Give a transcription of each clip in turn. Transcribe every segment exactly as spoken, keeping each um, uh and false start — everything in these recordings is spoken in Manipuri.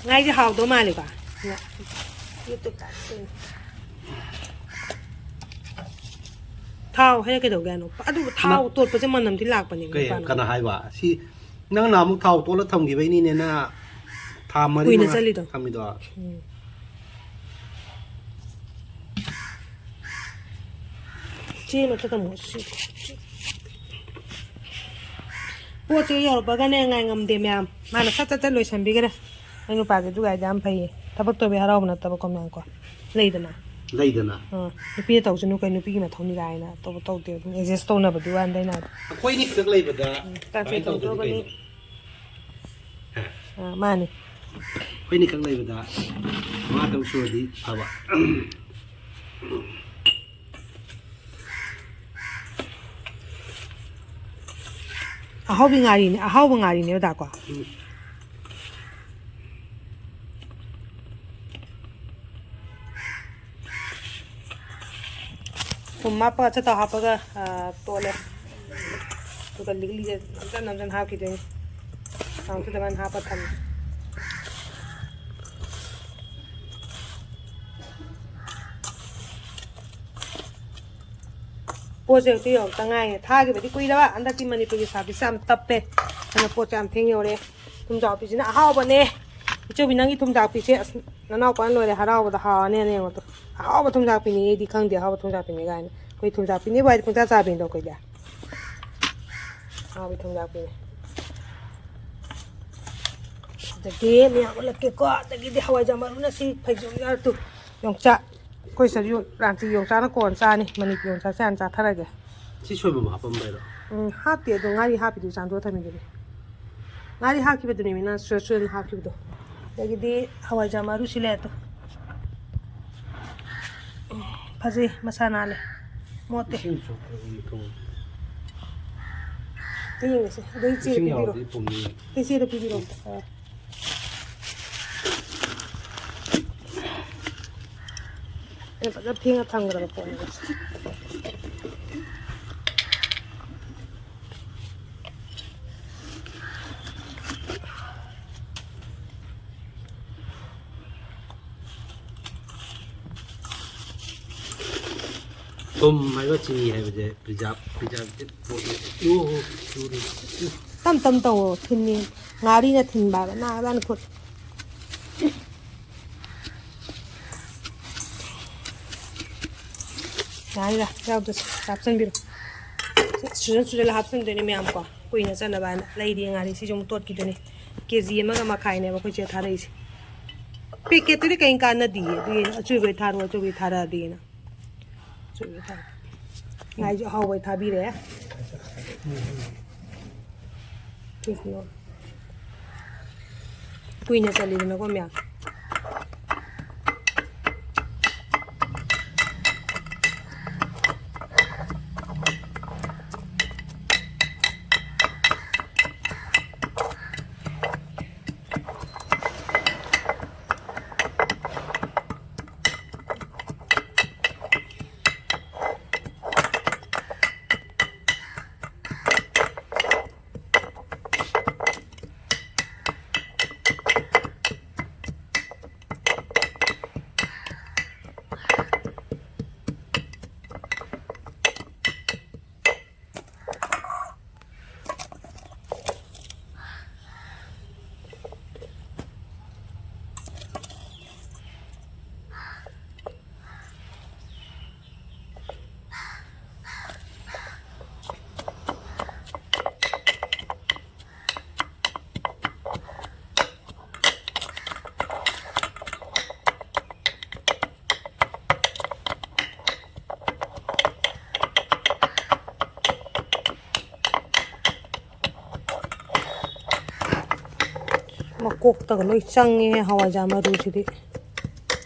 ꯉꯥꯏꯗꯤ ꯍꯥꯎꯗꯧ ꯃꯥꯜꯂꯦꯀꯣ? ꯌꯥ-, YouTube ꯇꯥꯛꯇꯣꯏꯅꯦ꯫ ꯊꯥꯎ ꯍꯩꯔ ꯀꯩꯗꯧꯒꯦ ꯍꯥꯏꯅꯣ? ꯑꯗꯨꯕꯨ ꯊꯥꯎ ꯅ-, ꯇꯣꯠꯄꯁꯦ ꯃꯅꯝꯗꯤ ꯂꯥꯛꯄꯅꯦ, ꯀꯩ, ꯅꯨꯄꯥꯅ꯫ ꯀꯅꯥ ꯍꯥꯏꯕ? ꯁꯤ ꯅꯪꯅ ꯑꯃꯨꯛ ꯊꯥꯎ ꯇꯣꯠꯂ ꯊꯝꯈꯤꯕꯩꯅꯤꯅꯦ, ꯅ ꯊꯥ ꯃꯔꯤ ꯀꯨꯏꯅ ꯃꯉꯥ ꯆꯠꯂꯤꯗꯣ꯫ ꯊꯝꯃꯤꯗꯣ꯫ ꯎꯝ꯫ ꯆꯦ ꯃꯊꯛꯇ ꯑꯃꯨꯛ ꯁꯤ-, ꯄꯣꯠꯁꯦ ꯌꯧꯔꯛꯄꯒꯅꯦ, ꯉꯥꯏ ꯉꯝꯗꯦ ꯃꯌꯥꯝ꯫ ꯃꯥꯅ ꯁꯠ ꯁꯠ ꯁꯠ ꯂꯣꯏꯁꯟꯕꯤꯈ꯭ꯔꯦ꯫ ꯑꯩ ꯅꯨꯄꯥꯁꯦ ꯑꯗꯨ ꯍꯥꯏꯗꯤ ꯌꯥꯝ ꯐꯩꯌꯦ꯫ ꯊꯕꯛ ꯇꯧꯕꯤ ꯍꯔꯥꯎꯕ ꯅꯠꯇꯕꯀꯣ ꯃꯌꯥꯝ ꯀꯣ꯫ ꯂꯩꯗꯅ꯫ ꯂꯩꯗꯅ꯫ ꯑꯥ, ꯅꯨꯄꯤꯅ ꯇꯧꯁꯅꯨ ꯀꯩ, ꯅꯨꯄꯤꯒꯤ ꯃꯊꯧꯅꯤ ꯀꯥꯏꯅ ꯇꯧꯕ ꯇꯧꯗꯦ꯫ ꯑꯗꯨꯝ adjust ꯇꯧꯅꯕꯗꯨ ꯋꯥꯅꯤꯗ ꯑꯩꯅ ꯍꯥꯏꯕ꯫ ꯑꯩꯈꯣꯏꯅꯤ ꯈꯛꯇꯪ ꯂꯩꯕꯗ ꯎꯝ, ꯆꯥꯛꯁꯦ ꯑꯗꯨꯃꯥꯏꯅ ꯇꯧꯗ꯭ꯔꯗꯤ ꯊꯣꯡꯗꯣꯛꯑꯕꯅꯤ꯫ ꯀꯩꯅꯣ? ꯍꯥ? ꯑꯥ, ꯃꯥꯅꯤ꯫ ꯑꯩꯈꯣꯏꯅꯤ ꯈꯛ ꯂꯩꯕꯗ ꯃꯉꯥ ꯇꯔꯨꯛ ꯁꯨꯔꯗꯤ ꯐꯕ꯫ ꯑꯍꯥꯎꯕꯤ ꯉꯥꯔꯤꯅꯦ, ꯑꯍꯥꯎꯕ ꯉꯥꯔꯤꯅꯦ, ꯑꯣꯖꯥ ꯀꯣ꯫ ꯎꯝ꯫ ꯊꯨꯝ ꯍꯥꯞꯄꯒ, ꯑꯆꯥꯊꯥꯎ ꯍꯥꯞꯄꯒ, ꯑ, ꯇꯣꯠꯂꯦ꯫ ꯑꯗꯨꯒ ꯂꯤꯛꯂꯤꯁꯦ ꯅꯝꯖꯟ ꯅꯝꯖꯟ ꯍꯥꯞꯈꯤꯗꯣꯏꯅꯤ꯫ ꯆꯥꯃꯁꯇꯨ ꯑꯗꯨꯃꯥꯏꯅ ꯍꯥꯞꯄ ꯊꯝꯃꯦ꯫ ꯄꯣꯠꯁꯦ ꯍꯧꯖꯤꯛ ꯌꯧꯔꯛꯇ ꯉꯥꯏꯔꯤ꯫ ꯊꯥꯈꯤꯕꯗꯤ ꯀꯨꯏꯔꯕ꯫ ꯍꯟꯗꯛꯇꯤ ꯃꯅꯤꯄꯨꯔꯒꯤ service ꯌꯥꯝ ꯇꯞꯄꯦ꯫ ꯑꯗꯨꯅ ꯄꯣꯠꯁꯦ ꯌꯥꯝ ꯊꯦꯡ ꯌꯧꯔꯛꯑꯦ꯫ ꯊꯨꯝꯖꯥꯎꯄꯤꯁꯤꯅ ꯑꯍꯥꯎꯕꯅꯦ꯫ ꯏꯆꯧꯕꯤ, ꯅꯪꯒꯤ ꯊꯨꯝꯖꯥꯎꯄꯤꯁꯦ, ꯑꯁ, ꯅꯅꯥꯎꯄꯥꯅ ꯂꯣꯏꯔꯦ ꯍꯔꯥꯎꯕꯗ꯫ ꯍꯥꯎꯔꯅꯦꯅ ꯌꯦꯡꯉꯣ ꯇꯨ꯫ ꯑꯍꯥꯎꯕ ꯊꯨꯝꯖꯥꯎꯄꯤꯅꯦ, ꯑꯩꯗꯤ ꯈꯪꯗꯦ ꯑꯍꯥꯎꯕ ꯊꯨꯝꯖꯥꯎꯄꯤꯅꯦ ꯀꯥꯏꯅ꯫ ꯑꯩꯈꯣꯏ ꯊꯨꯝꯖꯥꯎꯄꯤꯅꯦꯕꯨ ꯍꯥꯏꯗꯤ ꯄꯨꯡꯆꯥ ꯆꯥꯕꯤꯅꯤꯗꯣ ꯑꯩꯈꯣꯏꯗꯤ꯫ ꯑꯍꯥꯎꯕ ꯊꯨꯝꯖꯥꯎꯄꯤꯅꯦ꯫ ꯑꯗꯒꯤ ꯃꯌꯥꯝ ꯎꯠꯂꯛꯀꯦꯀꯣ꯫ ꯑꯗꯒꯤꯗꯤ ꯍꯋꯥꯏꯖꯥꯔ ꯃꯔꯨꯅ ꯁꯤ ꯐꯩꯖꯣꯝ ꯌꯥꯔ ꯇꯨ꯫ ꯌꯣꯡꯆꯥꯛ꯫ ꯑꯩꯈꯣꯏ ꯁꯤꯗ ꯌꯣ-, ꯔꯥꯟꯆꯤ ꯌꯣꯡꯆꯥꯛꯅ ꯀꯣꯟ ꯆꯥꯅꯤ꯫ ꯃꯅꯤꯄꯨꯔ ꯌꯣꯡꯆꯥꯛꯁꯦ ꯍꯥꯟꯅ ꯆꯥꯊꯔꯒꯦ꯫ ꯁꯤ ꯁꯣꯏꯕꯨꯝ ꯍꯥꯞꯄꯝꯕꯩꯔꯣ? ꯎꯝ, ꯍꯥꯞꯇꯦ꯫ ꯑꯗꯣ ꯉꯥꯔꯤ ꯍꯥꯞꯄꯤꯗꯨ ꯆꯥꯝꯊꯣꯛꯑ ꯊꯝꯃꯤꯗꯨꯗꯤ꯫ ꯉꯥꯔꯤ ꯍꯥꯞꯈꯤꯕꯗꯨꯅꯦꯃꯤ ꯅꯪ ꯁꯣꯏ-, ꯁꯣꯏꯗꯅ ꯍꯥꯞꯈꯤꯕꯗꯣ꯫ ꯑꯗꯒꯤꯗꯤ ꯍꯋꯥꯏꯖꯥꯔ ꯃꯔꯨꯁꯤ ꯂꯩꯔꯦ ꯇꯨ꯫ ꯎꯝ, ꯐꯖꯩ, ꯃꯁꯥ ꯅꯥꯜꯂꯦ꯫ ꯃꯣꯠꯇꯦ꯫ ꯏꯁꯤꯡ ꯆꯣꯠꯄ꯭ꯔꯥ ꯌꯦꯡꯊꯣꯛꯎ꯫ ꯌꯦꯡꯉꯁꯤ꯫ ꯑꯗꯩ ꯏꯆꯦꯗ ꯏꯁꯤꯡ ꯄꯤꯕꯤꯔꯣ꯫ ꯌꯥꯎꯔꯗꯤ ꯄꯨꯝꯅꯤ꯫ ꯏꯆꯦꯗ ꯄꯤꯕꯤꯔꯣ꯫ ꯑꯥ꯫ ꯑꯩꯅ ꯐꯖꯅ ꯐꯦꯡꯉ ꯊꯝꯒ꯭ꯔꯕ ꯄꯣꯠꯅꯦꯕ꯫ ꯊꯨꯝ ꯍꯥꯏꯕ ꯆꯤꯅꯤ ꯍꯥꯏꯕꯁꯦ preserve, preservative ꯄꯣꯠꯅꯤ꯫ ꯎ, ꯎ, ꯎ, ꯎ꯫ ꯇꯞ ꯇꯞ ꯇꯧꯋꯣ, ꯊꯨꯝꯅꯤ꯫ ꯉꯥꯔꯤꯅ ꯊꯤꯟꯕ ꯍꯥꯏꯕ ꯅꯥꯒꯗꯥꯅꯤ ꯈꯨꯠ꯫ ꯌꯥꯔꯦ, ꯌꯥꯔꯦ, ꯌꯥꯎꯗ꯭ꯔꯁꯨ ꯍꯥꯞꯆꯤꯟꯕꯤꯔꯣ꯫ ꯁꯨꯖꯟ ꯁꯨꯖꯜꯂ ꯍꯥꯞꯆꯤꯟꯗꯣꯏꯅꯦ ꯃꯌꯥꯝ ꯀꯣ, ꯀꯨꯏꯅ ꯆꯠꯅꯕ ꯍꯥꯏꯅ꯫ ꯂꯩꯔꯤ ꯉꯥꯔꯤ, ꯁꯤꯁꯨ ꯑꯃꯨꯛ ꯇꯣꯠꯈꯤꯗꯣꯏꯅꯤ꯫ ꯀꯦ ꯖꯤ ꯑꯃꯒ ꯃꯈꯥꯏꯅꯦꯕ ꯑꯩꯈꯣꯏ ꯆꯦ ꯊꯥꯔꯛꯏꯁꯦ꯫ ꯄꯦꯀꯦꯠꯇꯨꯗꯤ ꯀꯩꯝ ꯀꯥꯟꯅꯗꯤꯌꯦ, ꯑꯗꯨꯒꯤ ꯑꯆꯣꯏꯕꯩ ꯊꯥꯔꯣ, ꯑꯆꯣꯏꯕꯩ ꯊꯥꯔꯛꯑꯗꯤꯅ꯫ ꯑꯆꯣꯏꯕꯩ ꯊꯥꯔꯛꯄ꯫ ꯉꯥꯏꯁꯨ ꯑꯍꯥꯎꯕꯩ ꯊꯥꯕꯤꯔꯦ꯫ ꯀꯨꯏꯅ ꯆꯠꯂꯤꯗꯅꯀꯣ ꯃꯌꯥꯝ꯫ ꯃꯀꯣꯛꯇꯒ ꯂꯣꯏ ꯆꯪꯉꯦ ꯍꯋꯥꯏꯖꯥꯔ ꯃꯔꯨꯁꯤꯗꯤ꯫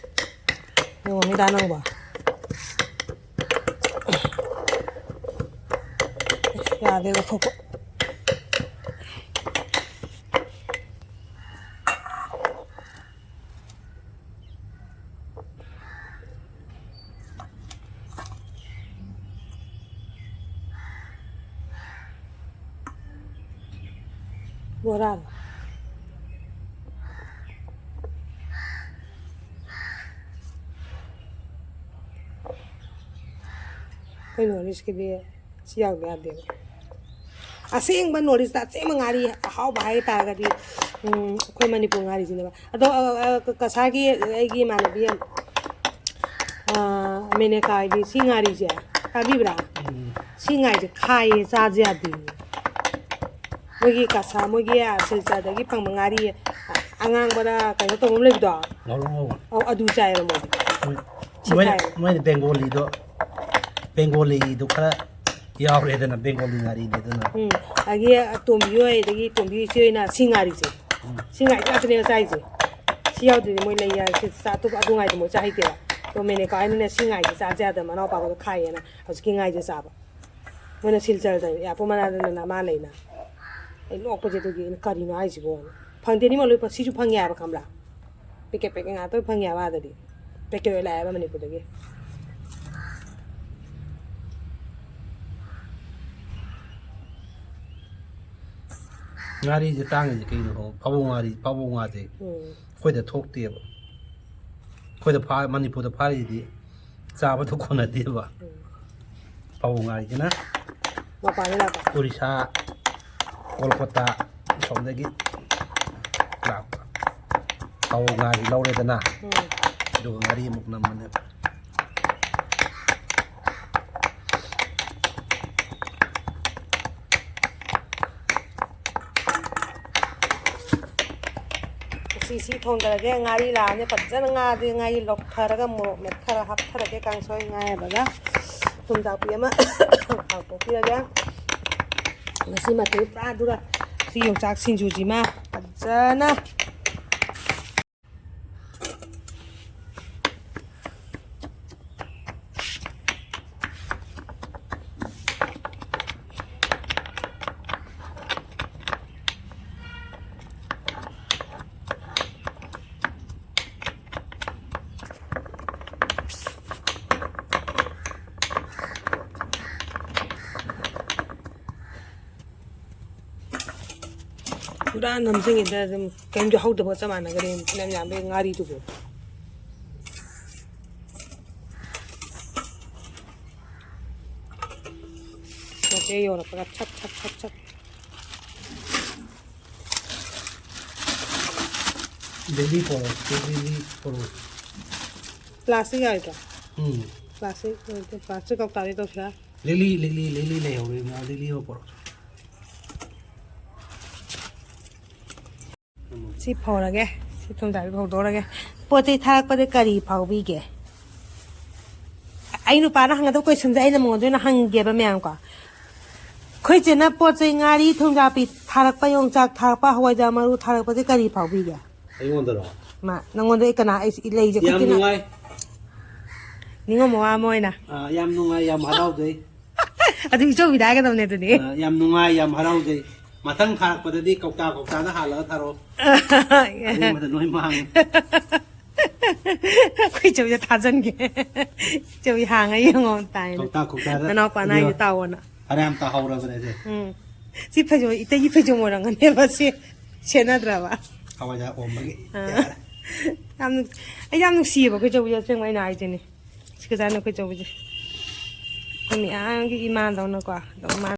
ꯌꯦꯡꯉꯣ ꯃꯤꯗꯥ ꯅꯪꯕꯣ꯫ ꯑꯁ, ꯌꯥꯗꯦ ꯂꯧꯊꯣꯛꯄ꯫ ꯕꯣꯔꯥ꯫ ꯑꯩꯈꯣꯏ ꯅꯣꯔꯠ ꯏꯁꯀꯤꯗꯤ ꯁꯤ ꯌꯥꯎꯗ ꯌꯥꯗꯦꯕ꯫ ꯑꯁꯦꯡꯕ ꯅꯣꯔꯠ ꯏꯁꯇ ꯑꯁꯦꯡꯕ ꯉꯥꯔꯤ ꯑꯍꯥꯎꯕ ꯍꯥꯏ ꯇꯥꯔꯒꯗꯤ, ꯎꯝ, ꯑꯩꯈꯣꯏ ꯃꯅꯤꯄꯨꯔ ꯉꯥꯔꯤꯁꯤꯅꯦꯕ꯫ ꯑꯗꯣ, ꯑ, ꯑ, ꯀ-, ꯀꯁꯥꯔꯒꯤ ꯑꯩꯒꯤ ꯏꯃꯥꯟꯅꯕꯤ ꯑꯃ, ꯑ, ꯃꯦꯅꯦꯀꯥ ꯍꯥꯏꯗꯤ ꯁꯤ ꯉꯥꯔꯤꯁꯦ ꯇꯥꯕꯤꯕ꯭ꯔꯥ? ꯎꯝ꯫ ꯁꯤ ꯉꯥꯔꯤꯁꯦ ꯈꯥꯏꯌꯦ, ꯆꯥꯁꯦ ꯌꯥꯗꯦ꯫ ꯃꯣꯏꯒꯤ ꯀꯁꯥ, ꯃꯣꯏꯒꯤ ꯁꯤꯜꯆꯔꯗꯒꯤ ꯐꯪꯕ ꯉꯥꯔꯤ ꯑꯉꯥꯡꯕꯗ ꯀꯩꯅꯣ ꯇꯧꯕ ꯑꯃ ꯂꯩꯕꯗꯣ? ꯉꯧꯔꯣꯛ ꯉꯧꯕ꯫ ꯑꯧ, ꯑꯗꯨ ꯆꯥꯏꯌꯦꯕ ꯃꯣꯏꯗꯤ꯫ ꯎꯝ꯫ ꯁꯤ ꯃꯣꯏꯅ, ꯈꯥꯏꯌꯦ꯫ ꯃꯣꯏꯅ ꯕꯦꯡꯒꯣꯂꯤꯗꯣ, ꯕꯦꯡꯒꯣꯂꯤꯗꯣ ꯈꯔ ꯌꯥꯎꯔꯦꯗꯅ, ꯕꯦꯡꯒꯣꯂꯤ ꯉꯥꯔꯤꯅꯦ ꯑꯗꯨꯅ꯫ ꯎꯝ꯫ ꯑꯗꯒꯤ ꯇꯣꯝꯕꯤ ꯍꯣꯏ, ꯑꯗꯒꯤ ꯇꯣꯝꯕꯤ ꯏꯆꯦ ꯍꯣꯏꯅ ꯁꯤ ꯉꯥꯔꯤꯁꯦ꯫ ꯎꯝ꯫ ꯁꯤ ꯉꯥꯔꯤ ꯉꯥꯛꯇꯅꯦꯕ ꯆꯥꯏꯁꯦ꯫ ꯁꯤ ꯌꯥꯎꯗ꯭ꯔꯗꯤ ꯃꯣꯏ ꯂꯩ ꯌꯥ-, ꯁꯤ ꯆꯥ-, ꯑꯇꯣꯞꯄ ꯑꯗꯨ ꯉꯥꯔꯤꯗꯣ ꯃꯣꯏ ꯆꯥ ꯍꯩꯇꯦꯕ꯫ ꯑꯗꯣ ꯃꯦꯅꯦꯀꯥ ꯍꯣꯏꯅꯅꯦ ꯁꯤ ꯉꯥꯔꯤꯁꯦ ꯆꯥꯁꯦ ꯌꯥꯗꯅ ꯃꯅꯥꯎꯄꯥꯒ ꯈꯥꯏꯌꯦꯅ ꯍꯧꯖꯤꯛꯀꯤ ꯉꯥꯔꯤꯁꯦ ꯆꯥꯕ꯫ ꯃꯣꯏꯅ ꯁꯤꯜꯆꯔꯗ ꯑꯦꯌꯥꯔꯄꯣꯔꯠ ꯃꯅꯥꯛꯇ ꯅꯅꯥ ꯃꯥ ꯂꯩꯅ꯫ ꯑꯩ ꯅꯣꯛꯄꯁꯦ ꯑꯗꯨꯒꯤ ꯑꯩꯅ, "ꯀꯔꯤꯅꯣ ꯍꯥꯏꯁꯤꯕꯣ?" ꯐꯪꯗꯦ, ꯑꯅꯤꯃꯛ ꯂꯣꯏ ꯐ-, ꯁꯤꯁꯨ ꯐꯪꯉꯦ ꯍꯥꯏꯕ, ꯈꯪꯕ꯭ꯔꯥ? ꯄꯦꯀꯦꯠ ꯄꯦꯀꯦꯠ ꯉꯥꯛꯇ ꯐꯪꯉꯦ ꯍꯥꯏꯕ ꯑꯥꯗꯗꯤ꯫ ꯄꯦꯀꯦꯠ ꯑꯣꯏ ꯂꯥꯛꯑꯦꯕ ꯃꯅꯤꯄꯨꯔꯗꯒꯤ꯫ ꯉꯥꯔꯤꯁꯦ ꯇꯥꯡꯉꯤꯁꯦ ꯀꯩꯒꯤꯅꯣ ꯈꯪꯕ? ꯐꯥꯕꯧ ꯉꯥꯔꯤ, ꯐꯥꯕꯧ ꯉꯥꯁꯦ ꯎꯝ꯫ ꯑꯩꯈꯣꯏꯗ ꯊꯣꯛꯇꯦꯕ꯫ ꯑꯩꯈꯣꯏꯗ ꯐꯥ-, ꯃꯅꯤꯄꯨꯔꯗ ꯐꯥꯔꯤꯁꯤꯗꯤ ꯆꯥꯕꯗꯣ ꯀꯣꯟꯅꯗꯦꯕ꯫ ꯎꯝ꯫ ꯐꯥꯕꯧ ꯉꯥꯔꯤꯁꯤꯅ ꯃꯄꯥꯟꯗ ꯂꯥꯛꯄ꯫ ꯑꯣꯔꯤꯁꯥ, ꯀꯣꯜꯀꯇꯥ, ꯑꯁꯣꯝꯗꯒꯤ ꯂꯥꯛꯄ꯫ ꯐꯥꯕꯧ ꯉꯥꯔꯤ ꯂꯧꯔꯦꯗꯅ, ꯎꯝ꯫ ꯑꯗꯨꯒ ꯉꯥꯔꯤ ꯑꯃꯨꯛ ꯅꯝꯕꯅꯦꯕ꯫ ꯁꯤ, ꯁꯤ ꯊꯣꯡꯗꯔꯒꯦ꯫ ꯉꯥꯔꯤ ꯂꯥꯛꯑꯅꯤ꯫ ꯐꯖꯅ ꯉꯥꯗꯤ, ꯉꯥꯔꯤ ꯂꯧꯊꯔꯒ ꯃꯣꯔꯣꯛ ꯃꯦꯠ ꯈꯔ ꯍꯥꯞꯊꯔꯒꯦ꯫ ꯀꯥꯡꯁꯣꯏ ꯉꯥ ꯍꯥꯏꯕꯒ ꯊꯨꯝ ꯊꯥꯛꯄꯤ ꯑꯃ ꯍꯥꯎꯇꯣꯛꯄꯤꯔꯒꯦ꯫ ꯉꯁꯤ ꯃꯊꯦꯜ ꯄꯨꯔꯥ꯫ ꯑꯗꯨꯒ ꯁꯤ ꯌꯣꯡꯆꯥꯛ ꯁꯤꯡꯖꯨꯁꯤꯃ ꯐꯖꯅ ꯄꯨꯔꯥ ꯅꯝꯁꯤꯟꯈꯤꯗ ꯑꯗꯨꯝ ꯀꯔꯤꯝꯁꯨ ꯍꯧꯗꯕꯒ ꯆꯞ ꯃꯥꯟꯅꯈ꯭ꯔꯦ꯫ ꯐꯅꯌꯥꯝ ꯌꯥꯝꯕꯩ ꯉꯥꯔꯤꯗꯨꯕꯨ꯫ ꯌꯧꯔꯛꯄꯒ ꯁꯠ ꯁꯠ ꯁꯠ ꯁꯠ꯫ ꯂꯤꯛꯂꯤ ꯄꯣꯔꯛꯑꯣ, ꯂꯤꯛꯂꯤ ꯄꯣꯔꯛꯑꯣ꯫ ꯄ꯭ꯂꯥꯁꯇꯤꯛ ꯌꯥꯎꯗ꯭ꯔꯣ? ꯎꯝ꯫ ꯄ꯭ꯂꯥꯁꯇꯤꯛ ꯑꯣꯏꯔꯗꯤ ꯄ꯭ꯂꯥꯁꯇꯤꯛ ꯀꯧꯇꯥꯗꯤ ꯇꯧꯁꯤꯔꯥ? ꯂꯤꯛꯂꯤ, ꯂꯤꯛꯂꯤ, ꯂꯤꯛꯂꯤ ꯂꯩꯍꯧꯔꯤ, ꯃꯥ ꯂꯤꯛꯂꯤ ꯑꯃ ꯄꯣꯔꯛꯑꯣ꯫ ꯁꯤ ꯐꯧꯔꯒꯦ, ꯁꯤ ꯊꯨꯝꯖꯥꯕꯤ ꯐꯧꯗꯣꯔꯒꯦ꯫ ꯄꯣꯠ ꯆꯩ ꯊꯥꯔꯛꯄꯗ ꯀꯔꯤ ꯐꯥꯎꯕꯤꯒꯦ? ꯑꯩ ꯅꯨꯄꯥꯅ ꯍꯪꯒꯗꯕ questionꯁꯦ ꯑꯩꯅ ꯃꯉꯣꯟꯗ ꯑꯣꯏꯅ ꯍꯪꯒꯦꯕ, ꯃꯌꯥꯝ ꯀꯣ꯫ ꯑꯩꯈꯣꯏ ꯆꯦꯅ ꯄꯣꯠ ꯆꯩ, ꯉꯥꯔꯤ, ꯊꯨꯝꯖꯥꯄꯤ ꯊꯥꯔꯛꯄ, ꯌꯣꯡꯆꯥꯛ ꯊꯥꯔꯛꯄ, ꯍꯋꯥꯏꯖꯥꯔ ꯃꯔꯨ ꯊꯥꯔꯛꯄꯁꯦ ꯀꯔꯤ ꯐꯥꯎꯕꯤꯒꯦ? ꯑꯩꯉꯣꯟꯗꯔꯣ? ꯃꯥ, ꯅꯉꯣꯟꯗ ꯑꯩ ꯀꯅꯥ, ꯑꯩ ꯂꯩꯁꯦ ꯌꯥꯝ ꯈꯨꯠꯀꯤꯅ ꯅꯨꯡꯉꯥꯏ꯫ ꯅꯤꯡꯉꯣꯝ ꯃꯋꯥ ꯑꯃ ꯑꯣꯏꯅ꯫ ꯑꯥ, ꯌꯥꯝ ꯅꯨꯡꯉꯥꯏ, ꯌꯥꯝ ꯍꯔꯥꯎꯖꯩ꯫ ꯑꯗꯨ ꯏꯆꯧꯕꯤꯗ ꯍꯥꯏꯒꯗꯕꯅꯦ ꯑꯗꯨꯗꯤ꯫ ꯑꯥ, ꯌꯥꯝ ꯅꯨꯡꯉꯥꯏ, ꯌꯥꯝ ꯍꯔꯥꯎꯖꯩ꯫ ꯃꯊꯪ ꯊꯥꯔꯛꯄꯗꯗꯤ ꯀꯧꯇꯥ ꯀꯧꯇꯥꯗ ꯍꯥꯜꯂꯒ ꯊꯥꯔꯛꯑꯣ꯫ ꯑꯔꯦꯝꯕꯗ ꯂꯣꯏ ꯃꯥꯡꯉꯦ꯫ ꯑꯩꯈꯣꯏ ꯏꯆꯧꯕꯤꯗ ꯊꯥꯖꯟꯒꯦ꯫ ꯏꯆꯧꯕꯤ ꯍꯥꯡꯉ ꯌꯦꯡꯉꯣ ꯇꯥꯏꯅ꯫ ꯀꯧꯇꯥ ꯀꯧꯇꯥꯗ ꯅꯅꯥꯎꯄꯥꯅ ꯑꯗꯨꯒ ꯍꯥꯏꯁꯦ ꯇꯥꯎꯑꯣꯅ꯫ ꯐꯅꯌꯥꯝ ꯇꯥꯍꯧꯔꯕꯅꯦ ꯑꯩꯁꯦ꯫ ꯎꯝ꯫ ꯁꯤ ꯐꯩꯖꯣꯝ, ꯏꯇꯩꯒꯤ ꯐꯩꯖꯣꯝ ꯑꯣꯏꯔꯝꯒꯅꯦꯕ ꯁꯤ꯫ ꯁꯦꯠꯅꯗ꯭ꯔꯕ? ꯍꯋꯥꯏꯖꯥꯔ ꯑꯣꯝꯕꯒꯤ꯫ ꯑꯥ꯫ ꯌꯥꯔꯦ꯫ ꯌꯥꯝ ꯅꯨꯡ-, ꯑꯩ ꯌꯥꯝ ꯅꯨꯡꯁꯤꯌꯦꯕ ꯑꯩꯈꯣꯏ ꯏꯆꯧꯕꯤꯁꯦ, ꯑꯁꯦꯡꯕ ꯑꯩꯅ ꯍꯥꯏꯁꯤꯅꯦ꯫ ꯁꯤ ꯀꯖꯥꯅ ꯑꯩꯈꯣꯏ ꯏꯆꯧꯕꯤꯁꯦ꯫ ꯑꯩꯈꯣꯏ ꯃꯌꯥꯝꯒꯤ ꯏꯃꯥꯗꯧꯅꯀꯣ꯫ ꯑꯗꯨꯝ ꯃꯥ